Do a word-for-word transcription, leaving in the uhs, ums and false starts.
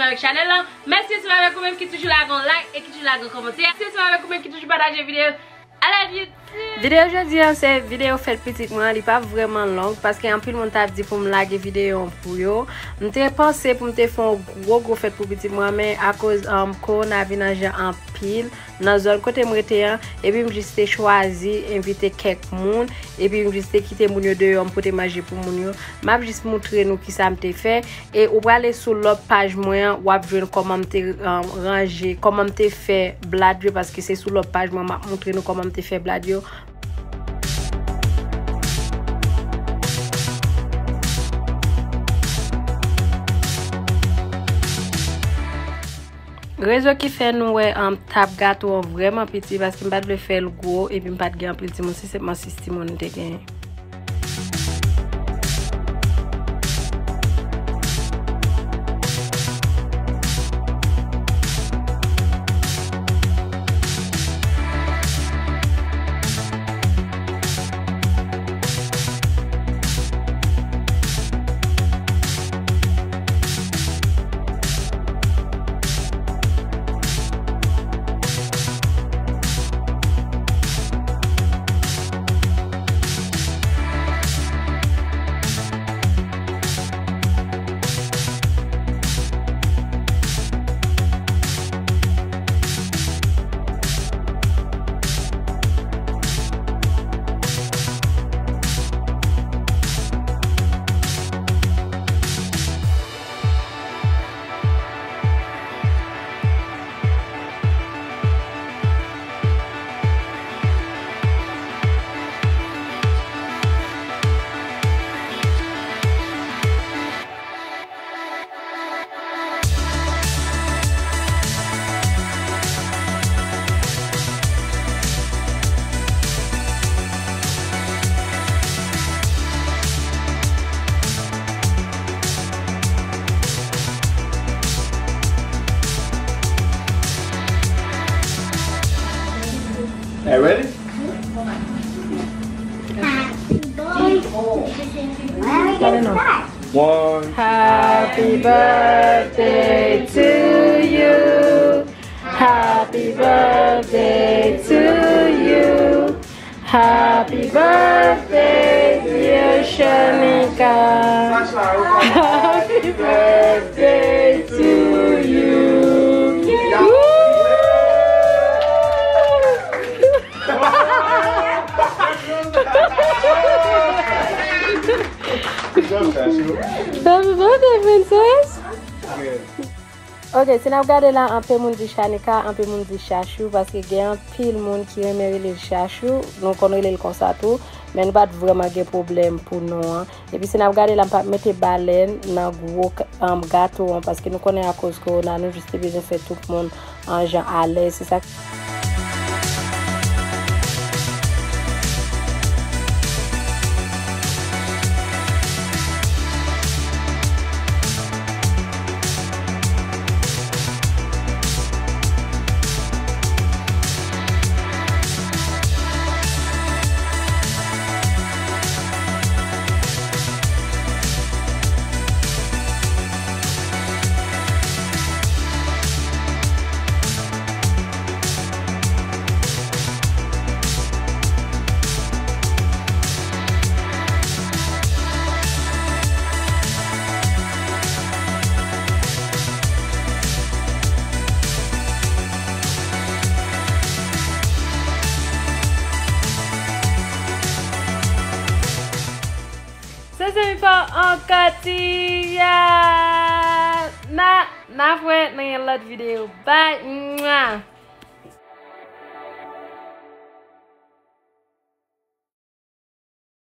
Avèk chanèl lan. Mèsi ansanm avèk ou menm ki toujou lage yon like e ki toujou lage yon kòmantè. Mèsi ansanm avèk ou menm ki toujou pataje videyo. I love you too. Videyo jodi a se videyo fèt pitit mwen an, li pa vrèman long paske anpil moun t ap di pou m lage videyo an pou yo. M te panse pou m te fè yon gwo gwo fèt pou pitit mwen an, men akoz um, kowona vin an jan anpil nan zòn kote m rete an, epi m jis te chwazi envite kèk moun, epi m jis te kite moun yo deyò, m pote manje pou moun yo. M ap jis moutre nou kisa m te fè. E ou prale sou lòt paj mwen an, w ap jwenn kòman m te, um, ranje, kòman m te fè blad yo, paske se sou lòt paj mwen m ap moutre nou kòman m te fè blad yo. Rezon ki fè nou wè, um, tap gato an vrèman piti, paske m pa t vle fè l gwo, epi m pa t gen anpil timoun, se sèlman sis timoun m te genyen. Are you ready? Happy birthday. One. Happy birthday to you. Happy birthday to you. Happy birthday, dear Shanika. Happy birthday to you. Woo! Happy birthday, princess. Ok, si n ap gade la, anpe moun di Shanika, anpe moun di Chachou, paske gen anpil moun ki renmen rele l Chachou, nou konn rele l konsa tou, men nou pa t vrèman gen pwoblèm pou non an. Epi si n ap gade la, m p ap mete balèn nan gwo k-, um, gato an, paske nou konnen akoz kowona, nou jis te bezwen fè tout moun an jan alèz, se sa k Se zanmi pa w ankò, Tiana. N a, n a wè nan yon lòt videyo. Bye. Mwa.